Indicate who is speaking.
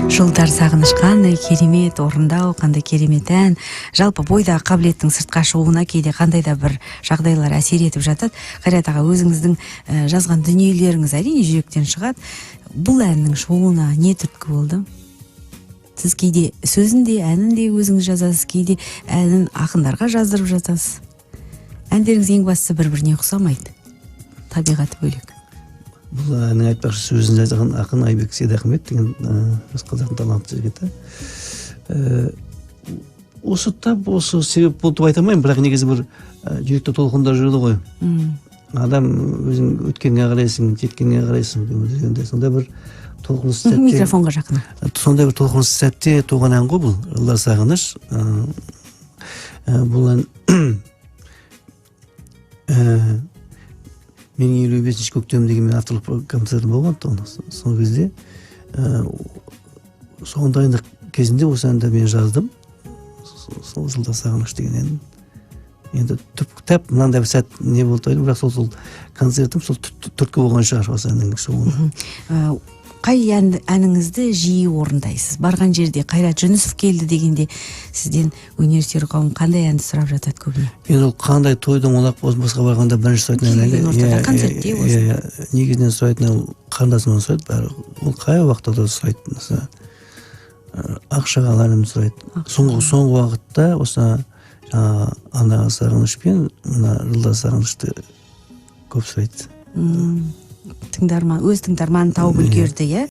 Speaker 1: Жылдар сағыныш, қандай керемет орындау, қандай керемет ән! Жалпы, бойдағы қабілеттің сыртқа шығуына кейде қандай да бір жағдайлар әсер етіп жатады. Қайрат аға, өзіңіздің жазған дүниелеріңіз, әрине, жүректен шығады. Бұл әннің шығуына не түрткі болды? Сіз кейде сөзін де, әнін де өзіңіз жазасыз, кейде әнін ақындарға жаздырып жатасыз. Әндеріңіз, ең бастысы, бір біріне ұқсамайды, табиғаты бөлек.
Speaker 2: Бұл әннің, айтпақшы, сөзін жазған ақын Айбек Сейдахмет деген жас қазақтың талантты жігіті. Осы тап осы себеп болды деп айта алмаймын, бірақ негізі бір жүректе толқындар жүреді ғой. Адам өзің өткенге қарайсың, жеткенге қарайсың дегенде, сондай бір толқынысты сәтте
Speaker 1: Микрофонға жақын.
Speaker 2: Сондай бір толқынысты сәтте туған ән ғой бұл, «Жылдар сағыныш». Бұл ән менің 55-көктем деген менің авторлық концертім болған тұғын. Сол кезде, соған дайындық кезінде осы әнді мен жаздым. Сол «Жылдар сағыныш» деген ән енді түп тәп мынандай бір сәт не болды деп, бірақ сол концертім сол түрткі болған шығар осы әннің шығуына.
Speaker 1: Қай әніңізді жиі орындайсыз? Барған жерде «Қайрат Жүнісов келді» дегенде, сізден өнер сүйер қауым қандай әнді сұрап жатады көбіне?
Speaker 2: Енді ол қандай тойдың қонақ болсын, басқа барғанда бірінші сұрайтын ән
Speaker 1: Келген ортада, концертте болсын.
Speaker 2: Иә, негізінен сұрайтын ол қарындасымнан сұрайды бәрі. Ол қай уақытта да сұрайды. Мысалы, «Ақшағал» әнімді сұрайды. Соңғы уақытта осы жаңағы «Анаға сағыныш» пен мына «Жылдар сағынышты» көп сұрайды.
Speaker 1: Тыңдарман өз тыңдарманын тауып үлгерді, иә.